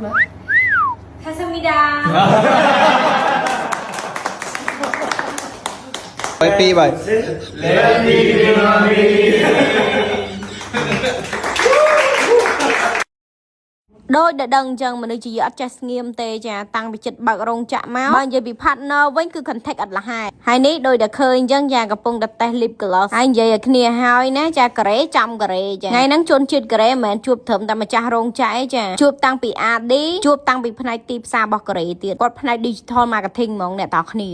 감사합니다. ไปปีไป ដោយដែលដឹងអញ្ចឹងមនុស្សជាយើងអត់ចេះស្ងៀមទេចាតាំងពីចិត្តបើករោងចក្រមកបើនិយាយពី partner វិញគឺ contact អត់លះហើយហើយនេះដោយដែលឃើញអញ្ចឹងចាកំពុងតែតេស្ត lip gloss ហើយនិយាយឲ្យគ្នាហើយណាចាកូរ៉េចំកូរ៉េចាថ្ងៃហ្នឹងជនជាតិកូរ៉េមិនមែនជួបត្រឹមតែម្ចាស់រោងចក្រឯចាជួបតាំងពី RD ជួបតាំងពីផ្នែកទីផ្សាររបស់កូរ៉េទៀតគាត់ផ្នែក digital marketing ហ្មងអ្នកតោះគ្នា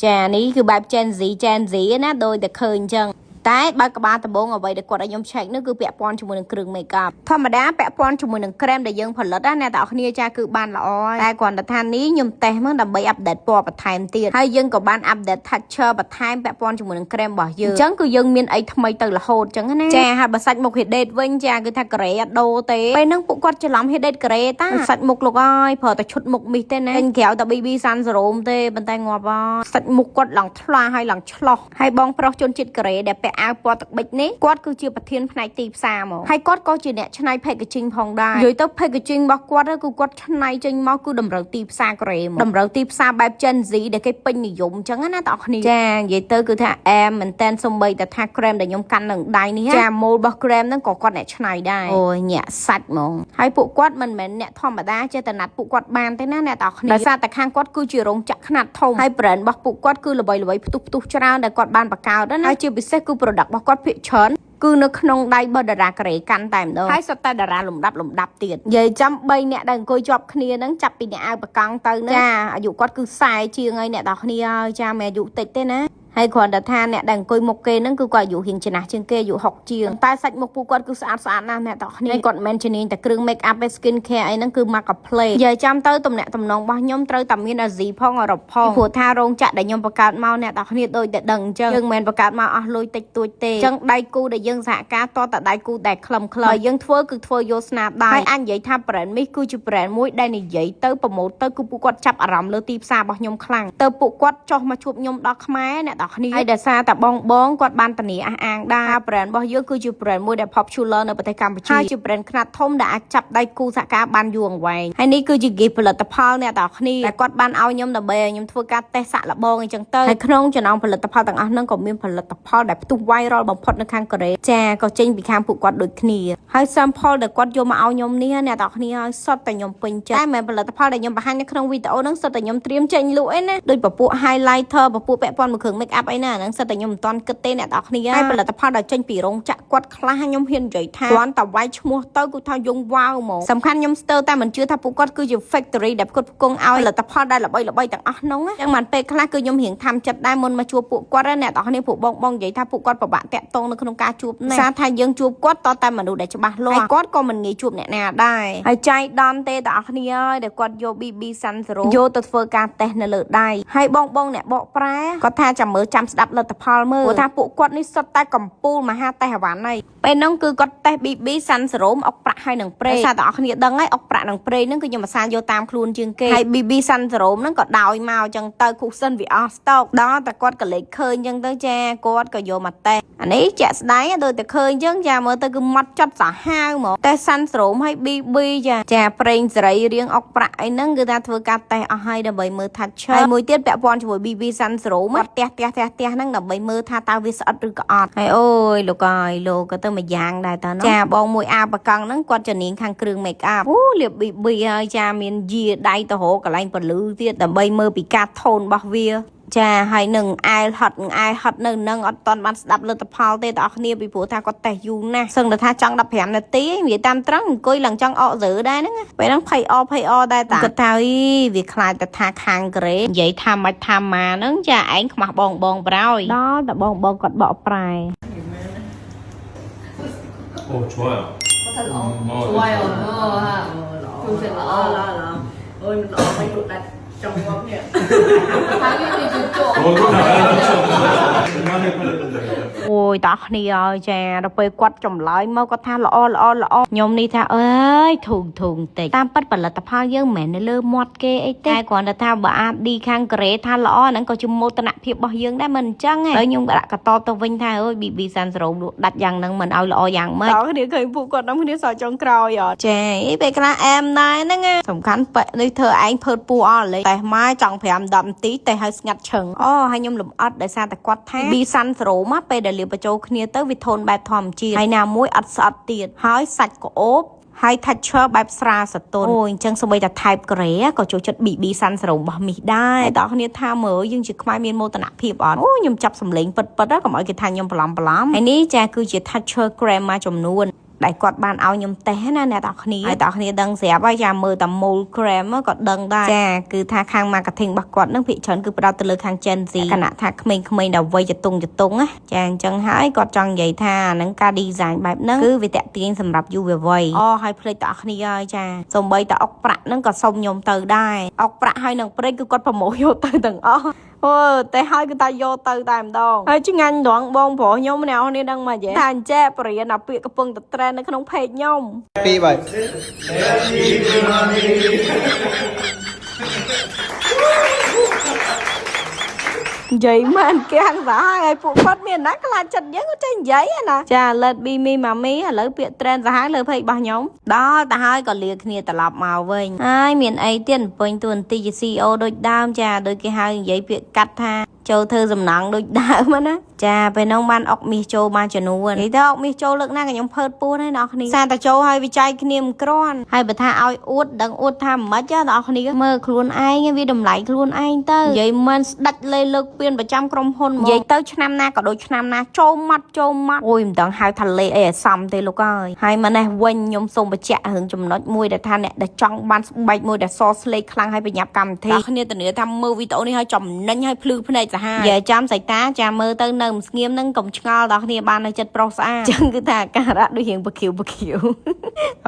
ចានេះគឺបែប Gen Z Gen Z ណាដោយតែឃើញអញ្ចឹង តែបើក្បាលដំបងអ្វីដែលគាត់ឲ្យខ្ញុំ check នោះគឺពាក់ព័ន្ធជាមួយនឹងគ្រឿង make up ធម្មតាពាក់ព័ន្ធជាមួយនឹងក្រែមដែលយើងផលិតណាអ្នកទាំងអស់គ្នាចាគឺបានល្អហើយតែគ្រាន់តែថានេះខ្ញុំតេស្តមកដើម្បី update ពណ៌បន្ថែមទៀតហើយយើងក៏បាន update texture បន្ថែមពាក់ព័ន្ធជាមួយនឹងក្រែមរបស់យើងអញ្ចឹងគឺយើងមានអីថ្មីទៅរហូតអញ្ចឹងណាចាហើយបើសាច់មុខ headache វិញចាគឺថាកូរ៉េអត់ដូរទេពេលហ្នឹងពួកគាត់ច្រឡំ headache កូរ៉េតាសាច់មុខលោកអើយប្រើតែឈុតមុខមីសទេណាចេញក្រៅតែ BB Sun Serum ទេប៉ុន្តែងាប់ហើយសាច់មុខគាត់ឡើងថ្លាហើយឡើងឆ្លោះហើយបងប្រុសជនជាតិកូរ៉េដែលពាក់អាវពណ៌ទឹកប៊ិចនេះគាត់គឺជាប្រធានផ្នែកទីផ្សារមកហើយគាត់ក៏ជាអ្នកច្នៃ packaging ផងដែរនិយាយទៅ packaging របស់គាត់គឺគាត់ច្នៃចេញមកគឺតម្រូវទីផ្សារកូរ៉េមកតម្រូវទីផ្សារបែប Gen Z ដែលគេពេញនិយមអញ្ចឹងណាបងប្អូនចានិយាយទៅគឺថាអែមមែនតែនសំបីតែថា cream ដែលខ្ញុំកាន់នឹងដៃនេះចាម៉ូលរបស់ cream ហ្នឹងក៏គាត់អ្នកច្នៃដែរអូយញាក់សាច់ហ្មងហើយពួកគាត់មិនមែនអ្នកធម្មតាចេះតែណាត់ពួកគាត់បានទេណាអ្នកទាំងគ្នាដោយសារតែខាងគាត់គឺជារោងចក្រខ្នាតធំហើយ brand របស់ពួកគាត់គឺល្បីៗផ្ទុះផ្ទុះច្រើនដែលគាត់បានបង្កើតណាហើយជាពិសេសគឺ product របស់គាត់ភាគច្រើនគឺនៅក្នុងដៃរបស់តារាកូរ៉េកាន់តែម្ដងហើយសុទ្ធតែតារាលំដាប់លំដាប់ទៀតនិយាយចំ3អ្នកដែលអង្គុយជាប់គ្នាហ្នឹងចាប់ពីអ្នកអាវបកង់ទៅហ្នឹងចាអាយុគាត់គឺ40ជាងហើយអ្នកទាំងគ្នាហើយចាមិនអាយុតិចទេណាហើយគ្រាន់តែថាអ្នកដែលអង្គុយមុខគេហ្នឹងគឺគាត់អាយុរៀងចំណាស់ជាងគេអាយុ60ជាងតែសាច់មុខពួកគាត់គឺស្អាតស្អាតណាស់អ្នកទាំងគ្នាហើយគាត់មិនមែនជំនាញតែគ្រឿង make up ឯ skin care អីហ្នឹងគឺមកកា play និយាយចាំទៅតំណាក់តំណងរបស់ខ្ញុំត្រូវតែមានអាស៊ីផងអឺរ៉ុបផងព្រោះថារោងចក្រដែលខ្ញុំបង្កើតមកអ្នកទាំងគ្នាដូចតែដឹងអញ្ចឹងយើងមិនមែនបង្កើតមកអស់លុយតិចតួចទេអញ្ចឹងដៃគូដែលយើងសហការតតែដៃគូដែលខ្លឹមខ្លឹមហើយយើងធ្វើគឺធ្វើយកស្នាដៃហើយអាចនិយាយថា brand នេះគឺជា brand មួយដែលនិយាយទៅpromote ទៅគឺពួកគាត់ចាប់អារម្មណ៍លើទីផ្សាររបស់ខ្ញុំខ្លាំងទៅពួកគាត់ចុះមកជួបខ្ញុំដល់ខ្មែរអ្នកទាំងគ្នាហើយដោយសារតែបងបងគាត់បានធានាអះអាងដែរ brand របស់យើងគឺជា brand មួយដែល popular នៅប្រទេសកម្ពុជាហើយជា brand ខ្នាតធំដែលអាចចាប់ដៃគូសហការបានយូរអង្វែងហើយនេះគឺជា gift ផលិតផលអ្នកទាំងគ្នាដែលគាត់បានឲ្យខ្ញុំដើម្បីឲ្យខ្ញុំធ្វើការតេស្តសាកល្បងអីចឹងទៅហើយក្នុងចំណោមផលិតផលទាំងអស់ហ្នឹងក៏មានផលិតផលដែលផ្ទុះ viral បំផុតនៅខាងកូរ៉េចាក៏ចេញពីខាងពួកគាត់ដូចគ្នាហើយ sample ដែលគាត់យកមកឲ្យខ្ញុំនេះអ្នកទាំងគ្នាឲ្យសុទ្ធតែខ្ញុំពេញចិត្តតែមិនមែនផលិតផលដែលខ្ញុំបង្ហាញនៅក្នុងវីដេអូហ្នឹងសុទ្ធតែខ្ញុំត្រៀមចេញលក់ឯណាដូចពពួក highlighter ពពួកពាក់ព័ន្ធមួយគ្រឿង make up អីណាហ្នឹងសុទ្ធតែខ្ញុំមិនទាន់គិតទេអ្នកទាំងគ្នាហើយផលិតផលដែលចេញពីរោងចក្រគាត់ខ្លះខ្ញុំហ៊ាននិយាយថាគ្រាន់តែវាយឈ្មោះទៅគឺថាយងវ៉ាវហ្មងសំខាន់ខ្ញុំស្ទើរតែមិនជឿថាពួកគាត់គឺជា factory ដែលផ្គត់ផ្គង់ឲ្យផលិតផលដែលល្បីល្បីទាំងអស់ហ្នឹងចឹងបានពេលខ្លះគឺខ្ញុំរៀងធ្វើចិត្តដែរមុនមកជួបពួកគាត់ណាអ្នកទាំងគ្នាពួកបងបងនិយាយថាពួកគាត់ពិបាកតាក់ទងនៅក្នុងការជួបណាសារថាយើងជួបគាត់តតែមនុស្សដែលច្បាស់លាស់ហើយគាត់ក៏មិនងាយជួបអ្នកណាដែរហើយចៃដន្យទេទាំងអស់គ្នាហើយដែលគាត់យក BB Sun Serum យកទៅធ្វើការតេស្តនៅលើដៃហើយបងបងអ្នកបកប្រែគាត់ថាចាំមើលចាំស្ដាប់លទ្ធផលមើលព្រោះថាពួកគាត់នេះសុទ្ធតែកំពូលមហាតេស្តអវ៉ាន់ហើយពេលហ្នឹងគឺគាត់តេស្ត BB Sun Serum អុកប្រាក់ហើយនឹងប្រេងសារទាំងអស់គ្នាដឹងហើយអុកប្រាក់នឹងប្រេងហ្នឹងគឺខ្ញុំអាសាយកតាមខ្លួនជាងគេហើយ BB Sun Serum ហ្នឹងក៏ដោយមកអញ្ចឹងទៅ cushion វាអស់ស្តុកដល់តែគាត់ក៏លេចឃើញអញ្ចឹងទៅចាគាត់ក៏យកមកតេស្តអានេះជាក់ស្ដែងដូចតែឃើញអញ្ចឹងចាមើលទៅគឺម៉ត់ចត់សាហាវហ្មងតេស្ត Sun Serum ហើយ BB ចាចាប្រេងសេរីរៀងអុកប្រាក់អីហ្នឹងគឺថាធ្វើការតេស្តអស់ហើយដើម្បីមើល texture ហើយមួយទៀតពាក់ព័ន្ធជាមួយ BB Sun Serum គាត់ទះទះទះទះហ្នឹងដើម្បីមើលថាតើវាស្អិតឬក៏អត់ហើយអូយលោកអើយលោកក៏ទៅមួយយ៉ាងដែរតើចាបងមួយអាបកង់ហ្នឹងគាត់ជំនាញខាងគ្រឿង make up អូលាប BB ហើយចាមានយាដៃទៅរកកន្លែងពលឺទៀតដើម្បីមើលពីការថូនរបស់វាចាហើយនឹងអែលហត់នឹងអែលហត់នៅនឹងអត់តន់បានស្ដាប់លទ្ធផលទេបងប្អូនពីព្រោះថាគាត់តេស្តយូរណាស់សឹងតែថាចង់15នាទីនិយាយតាមត្រង់អង្គុយឡើងចង់អកសើដែរហ្នឹងពេលហ្នឹងភ័យអភ័យអដែរតាគាត់ថាអីវាខ្លាចតែថាខាងកូរ៉េនិយាយថាមិនថាម៉ាហ្នឹងចាឯងខ្មាស់បងបងប្រោយដល់តែបងបងគាត់បកប្រែ 어 좋아요. 좋아요. 어, ល្អ 좋아요. ល្អល្អអូយល្អមិនលក់ដាច់ ចង់ងាប់នេះ ហើយវាជាជក់ 얼마나 팔렸는데. អូយតោះគ្នាហើយចាដល់ពេលគាត់ចម្លើយមកគាត់ថាល្អល្អល្អខ្ញុំនេះថាអើយធូងធូងតិចតាមពិតផលិតផលយើងមិនមែននៅលើមាត់គេអីទេតែគ្រាន់តែថាបើអាឌីខាងកូរ៉េថាល្អហ្នឹងក៏ជាមោទនភាពរបស់យើងដែរមិនអញ្ចឹងទេហើយខ្ញុំក៏ដាក់កតបទៅវិញថាអើយ BB សានសរោមលក់ដាច់យ៉ាងហ្នឹងមិនឲ្យល្អយ៉ាងម៉េចតោះគ្នាឃើញពួកគាត់នាំគ្នាសល់ចុងក្រោយអត់ចាអីពេលខ្លះអែមណែហ្នឹងណាសំខាន់ប៉នេះធ្វើឯងភើតពូអស់លេតែម៉ែចង់5 10នាទីតែឲ្យស្ងាត់ឈឹងអូហើយខ្ញុំលំអិតដោយសារតែគាត់ថា B សាន់សរោមពេលដែលលាបបញ្ចូលគ្នាទៅវាធន់បែបធម្មជាតិហើយណាមួយអត់ស្អិតទៀតហើយសាច់ក្អូបហើយ texture បែបស្រាលសទន់អូអញ្ចឹងសូម្បីតែ type កូរ៉េក៏ចូលចិត្ត BB សាន់សរោមរបស់មីសដែរតែអ្នកគ្នាថាមើលយើងជាខ្មែរមានមោទនភាពអត់អូខ្ញុំចាប់សម្លេងពិតពិតកុំឲ្យគេថាខ្ញុំបន្លំបន្លំហើយនេះចាគឺជា texture cream មួយចំនួនដែលគាត់បានឲ្យខ្ញុំតេស្តណាអ្នកនរគ្នាហើយអ្នកនរគ្នាដឹងស្រាប់ហើយចាមើលតែ mold cream ក៏ដឹងដែរចាគឺថាខាង marketing របស់គាត់នឹងភាគច្រើនគឺផ្ដោតទៅលើខាង Gen Z ខណៈថាក្មេងៗដល់វ័យចតុងចតុងណាចាអញ្ចឹងហើយគាត់ចង់និយាយថាហ្នឹងការ design បែបហ្នឹងគឺវាតាក់ទាញសម្រាប់យុវវ័យអូហើយភ្លេចតអស់គ្នាហើយចាសំបីតអុកប្រាក់ហ្នឹងក៏សុំខ្ញុំទៅដែរអុកប្រាក់ហើយនឹងព្រេងគឺគាត់ប្រមូលយកទៅទាំងអស់អូតែហើយគឺតែយកទៅតែម្ដងហើយឆ្ងាញ់ដងបងប្រុសខ្ញុំម្នាក់នេះដឹងមកយេថាអញ្ចេះបរិញ្ញាអាពាក្យកំពុងតែត្រែននៅក្នុង page ខ្ញុំ ពីរបី និយាយមែនគាំងសាហាវហើយពួកគាត់មានណាខ្លាចចិត្តយើងគាត់ចេះនិយាយឯណាចា let be me mommy ឥឡូវពាក្យ trend សាហាវលើ page របស់ខ្ញុំដល់ទៅហើយក៏លាគ្នាត្រឡប់មកវិញហើយមានអីទៀតបំពេញតួនាទីជា CEO ដូចដើមចាដូចគេហៅនិយាយពាក្យកាត់ថាចូលធ្វើសំណង់ដូចដើមណាចាពេលនោះបានអុកមាសចូលបានចំនួននិយាយទៅអុកមាសចូលលើកណាក៏ខ្ញុំភើតពោះដែរអ្នកគ្នាសារតែចូលហើយវិច័យគ្នាមិនគ្រាន់ហើយបើថាឲ្យអួតដឹងអួតថាមិនម៉េចអ្នកគ្នាមើលខ្លួនឯងវាតម្លៃខ្លួនឯងទៅនិយាយមិនស្ដាច់លេលើកពៀនប្រចាំក្រុមហ៊ុនមកនិយាយទៅឆ្នាំណាក៏ដូចឆ្នាំណាចូលម៉ាត់ចូលម៉ាត់អូយមិនដឹងហៅថាលេអីឲ្យសមទេលោកអើយហើយម៉េះវិញខ្ញុំសូមបញ្ជាក់រឿងចំណុចមួយដែលថាអ្នកដែលចង់បានស្បែកមួយដែលសស្លេកខ្លាំងហើយប្រញាប់កម្មវិធីអ្នកគ្នាធានាថាមើលវីដេអូនេះហើយចំណេញហើយភ្លឺភ្នែកសាហាវនិយាយចាំសៃតាចាំមើលទៅនៅមិនស្ងៀមនឹងកុំឆ្ងល់ដល់គ្នាបាននៅចិត្តប្រុសស្អាតអញ្ចឹងគឺថាអាការៈដូចរៀងបខៀវបខៀវ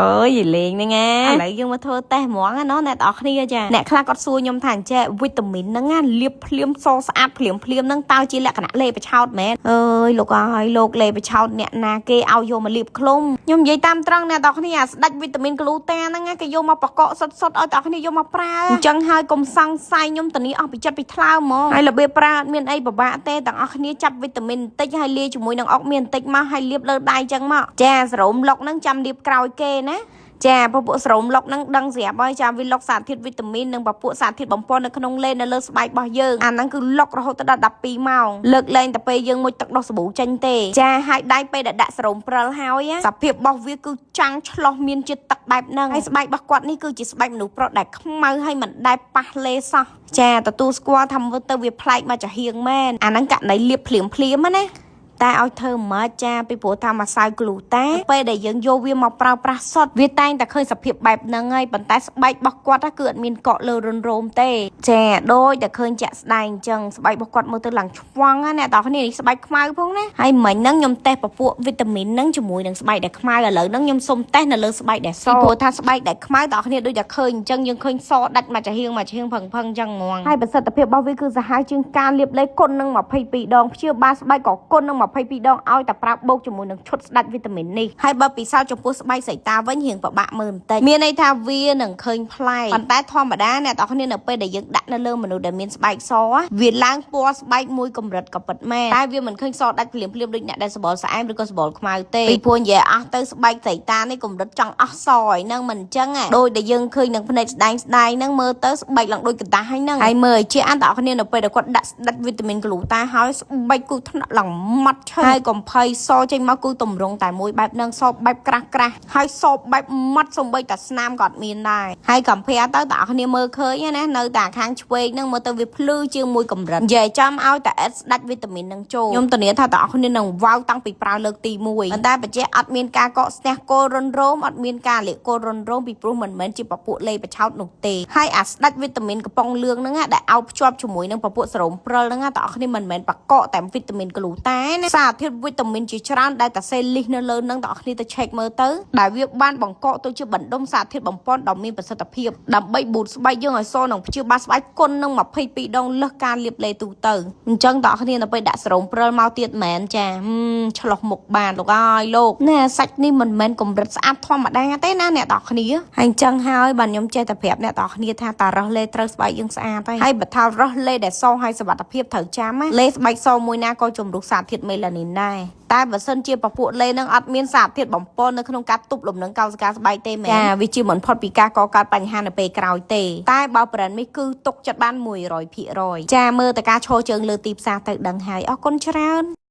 អូយលេងហ្នឹងណាឥឡូវយើងមកធ្វើតេស្តហ្មងណាអ្នកទាំងអស់គ្នាចាអ្នកខ្លះគាត់សួរខ្ញុំថាអញ្ចេះវីតាមីនហ្នឹងណាលាបភ្លាមសស្អាតភ្លាមភ្លាមហ្នឹងតើជាលក្ខណៈលេបឆោតមែនអើយលោកអើយលោកលេបឆោតអ្នកណាគេឲ្យយកមកលាបឃ្លុំខ្ញុំនិយាយតាមត្រង់អ្នកទាំងអស់គ្នាអាស្ដាច់វីតាមីនក្លូតាហ្នឹងណាគេយកមកប្រកក់សុតសុតឲ្យទាំងអស់គ្នាយកមកប្រើអញ្ចឹងហើយកុំសង្ស័យខ្ញុំតានីអស់ពីចិត្តពីថ្លើមហ្មងហើយរបៀបប្រើអត់មានអីពិបាកទេទាំងអស់គ្នាចាប់វីតាមីនបន្តិចហើយលាយជាមួយនឹងអុកមានបន្តិចមកហើយលាបលើដៃអញ្ចឹងមកចាសរោមលុកហ្នឹងចាំលាបក្រោយគេណាចាពពួកសរោមលុកហ្នឹងដឹងស្រាប់ហើយចាវាលុកសារធាតុវីតាមីននិងពពួកសារធាតុបំពន់នៅក្នុងលេនៅលើស្បែករបស់យើងអាហ្នឹងគឺលុករហូតដល់12ម៉ោងលើកលែងតែពេលយើងមុជទឹកដោះសាប៊ូចេញទេចាហើយដៃពេលដែលដាក់សរោមព្រិលហើយសភាពរបស់វាគឺចាំងឆ្លោះមានជាតិទឹកបែបហ្នឹងហើយស្បែករបស់គាត់នេះគឺជាស្បែកមនុស្សប្រុសដែលខ្មៅហើយមិនដែលប៉ះលេសោះចាទទួលស្គាល់ថាមើលទៅវាប្លែកមកចំហៀងមែនអាហ្នឹងករណីលាបភ្លាមភ្លាមណា តែឲ្យធ្វើមិនចាពីព្រោះថាម្សៅក្លូតាពេលដែលយើងយកវាមកប្រើប្រាស់សុទ្ធវាតែងតែឃើញសភាពបែបហ្នឹងហើយប៉ុន្តែស្បែករបស់គាត់គឺអត់មានកក់លើរុនរោមទេចាដូចតែឃើញជាក់ស្ដែងអញ្ចឹងស្បែករបស់គាត់មើលទៅឡើងឆ្វង់ណាអ្នកទាំងគ្នានេះស្បែកខ្មៅផងណាហើយមិញហ្នឹងខ្ញុំតេស្តពពួកវីតាមីនហ្នឹងជាមួយនឹងស្បែកដែលខ្មៅឥឡូវហ្នឹងខ្ញុំសុំតេស្តនៅលើស្បែកដែលសពីព្រោះថាស្បែកដែលខ្មៅទាំងគ្នាដូចតែឃើញអញ្ចឹងយើងឃើញសដាច់មកចំហៀងមកចំហៀងផឹងផឹងអញ្ចឹងហ្មងហើយប្រសិទ្ធភាពរបស់វាគឺសាហាវជាងការលាបលេគុណនឹង22ដងព្យាបាលស្បែកក៏គុណនឹង22ដងឲ្យតែប្រើបូកជាមួយនឹងឈុតស្ដាច់វីតាមីននេះហើយបើពិសោធន៍ចំពោះស្បែកសីតាវិញរៀងពិបាកមើលបន្តិចមានន័យថាវានឹងឃើញប្លែកប៉ុន្តែធម្មតាអ្នកទាំងគ្នានៅពេលដែលយើងដាក់នៅលើមនុស្សដែលមានស្បែកសវាឡើងពណ៌ស្បែកមួយកម្រិតក៏ពិតមែនតែវាមិនឃើញសដាច់ភ្លាមភ្លាមដូចអ្នកដែលសបល់ស្អែមឬក៏សបល់ខ្មៅទេពីព្រោះនិយាយអស់ទៅស្បែកសីតានេះកម្រិតចង់អស់សហើយហ្នឹងមិនអញ្ចឹងដូចដែលយើងឃើញនឹងភ្នែកស្ដែងស្ដែងហ្នឹងមើលទៅស្បែកឡើងដូចកណ្ដាស់ហើយហ្នឹងហើយមើលជាអានទាំងគ្នានៅពេលដែលគាត់ដាក់ស្ដាច់វីតាមីនក្លូតាហើយស្បែកគឺថ្នាក់ឡើងម៉ត់ឈើហើយកុំភ័យសចេញមកគឺតម្រង់តែមួយបែបហ្នឹងសបែបក្រាស់ក្រាស់ហើយសបែបម៉ត់សំបីតាស្នាមក៏អត់មានដែរហើយកំភះទៅទាំងគ្នាមើលឃើញណានៅតែខាងឆ្វេងហ្នឹងមើលទៅវាភ្លឺជាងមួយកម្រិតនិយាយចាំឲ្យតែអេតស្ដាច់វីតាមីនហ្នឹងចូលខ្ញុំធានាថាទាំងគ្នានឹងវ៉ាវតាំងពីប្រើលើកទី1ប៉ុន្តែបច្ចេកអត់មានការកកស្ទះគោលរុនរោមអត់មានការលាកគោលរុនរោមពីព្រោះមិនមែនជាពពួកលេបឆោតនោះទេហើយអាស្ដាច់វីតាមីនកំប៉ុងលឿងហ្នឹងដែលឲ្យភ្ជាប់ជាមួយនឹងពពួកសរោមព្រិលហ្នឹងទាំងគ្នាមិនមែនបកកតែវីតាមីនក្លូតាណា សារធាតុវីតាមីនជាច្រើនដែលតាសេលីសនៅលើនឹងបងប្អូនទៅ check មើលទៅដែលវាបានបង្កកទៅជាបណ្ដុំសារធាតុបំប៉នដ៏មានប្រសិទ្ធភាពដើម្បីបូតស្បែកយើងឲ្យសនិងព្យាបាលស្បែកគុណនឹង22ដងលើសការលាបឡេទូទៅអញ្ចឹងបងប្អូននៅពេលដាក់សេរ៉ូមព្រិលមកទៀតមែនចាហឹមឆ្លោះមុខបានលោកអើយលោកណែសាច់នេះមិនមែនកម្រិតស្អាតធម្មតាទេណាអ្នកទាំងគ្នាហើយអញ្ចឹងហើយបាទខ្ញុំចេះតែប្រាប់អ្នកទាំងគ្នាថាតារោះលេត្រូវស្បែកយើងស្អាតហើយហើយបើថារោះលេដែលសហើយសុវត្ថិភាពត្រូវចាំណាលេស្បែកសមួយណាក៏ជំរុះសារធាតុមេឡានីនដែរតែបើសិនជាពពួកលេនឹងអត់មានសារធាតុបំពុលនៅក្នុងការទប់លំនឹងកោសិកាស្បែកទេមែនចាវាជាមិនផុតពីការកកើតបញ្ហានៅពេលក្រោយទេតែបើ brand នេះគឺទុកចិត្តបាន100%ចាមើលតែការឈរជើងលើទីផ្សារទៅដឹងហើយអរគុណច្រើន។